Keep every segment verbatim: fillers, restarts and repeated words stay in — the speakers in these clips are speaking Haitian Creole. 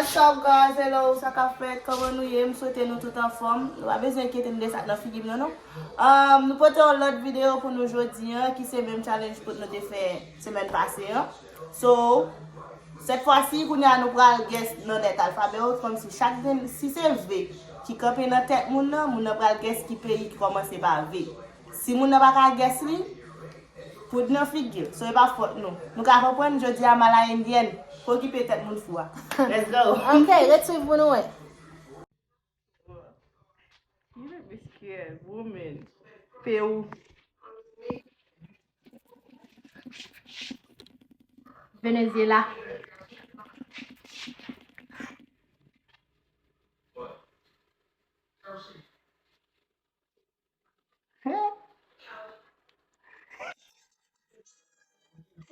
What's up, guys? Hello, sa k ap fèt? Kòman nou ye? M swete nou tout anfòm. Nou pa bezwen enkyete nou de sa k nan figi m nan, non. Um, nou pote yon lòt videyo pou nou jodi a, ki se menm challenge pou nou te fè semèn pase an. So, sèt fwa si, kounye a nou pral guess nan lèt alfabè yo, kòmsi chak grenn, si se V ki kanpe nan tèt moun nan, moun nan pral guess ki peyi ki kòmanse pa V. Si moun nan pa ka guess li, poud nan figi l. So, e pa fòt nou. Nou ka konprann jodi a, mala endyèn. Okipe tèt moun fou a. Let's go. Ok, ret swiv pou nou wè. You make me scared, woman. Pewou. Venezyela.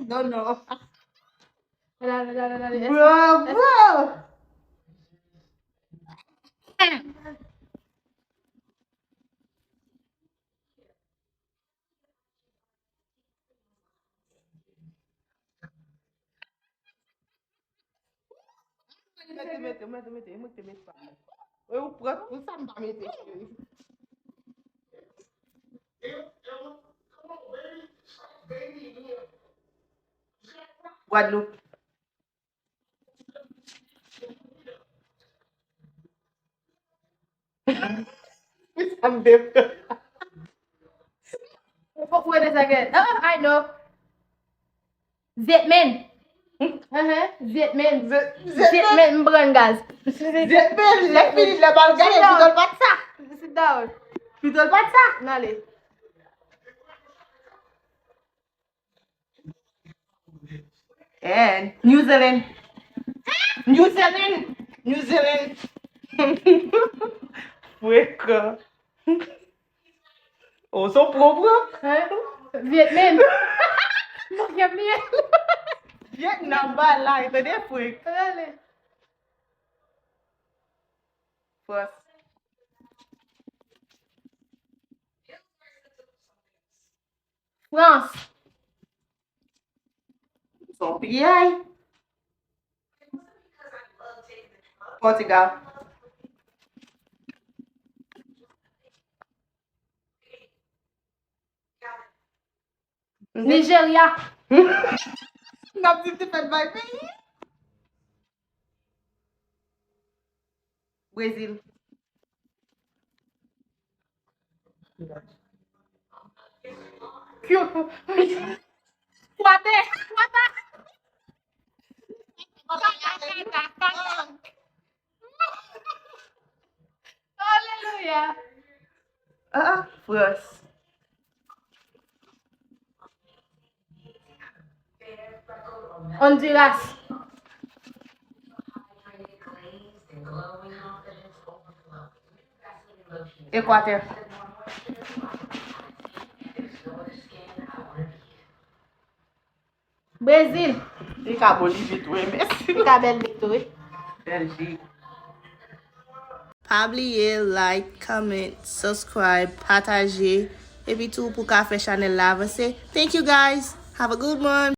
Non, non. Bravo! Mete, mete, mete, mete, mete, mete pa. E ou pran tout sa m pa mete, cheri. Gwadloup. Sa m te pran. Ou poko wè sa gen. Ah, I know. Zetmen. Ehe, zetmen. Zetmen, m pran gaz. Zetmen, lè fini, lè bal gaye, pito l pa t sa. Sit down. Pito l pa t sa. N ale. And New Zealand. New Zealand. New Zealand. Frekan. Oh, se yon pran pran. Hein? Vietnam. Non, k ap liye. Vietnam, ba la, e tande frek. Rale. Frans. Frans. Se yon piyay. Pòtigal. Nijerya. N ap di ti fèt bay peyi. Brezil. Kwate. Kwate. Alelouya. Ah, Frans. Honduras. Ekwatè. Brezil. Li ka bon, li vit, wi, mèsi. Li ka bèl vit tou, wi. Bèljik. Pa bliye like, comment, subscribe, pataje, epi tou pou ka fè chanèl la avanse. Thank you guys. Have a good one.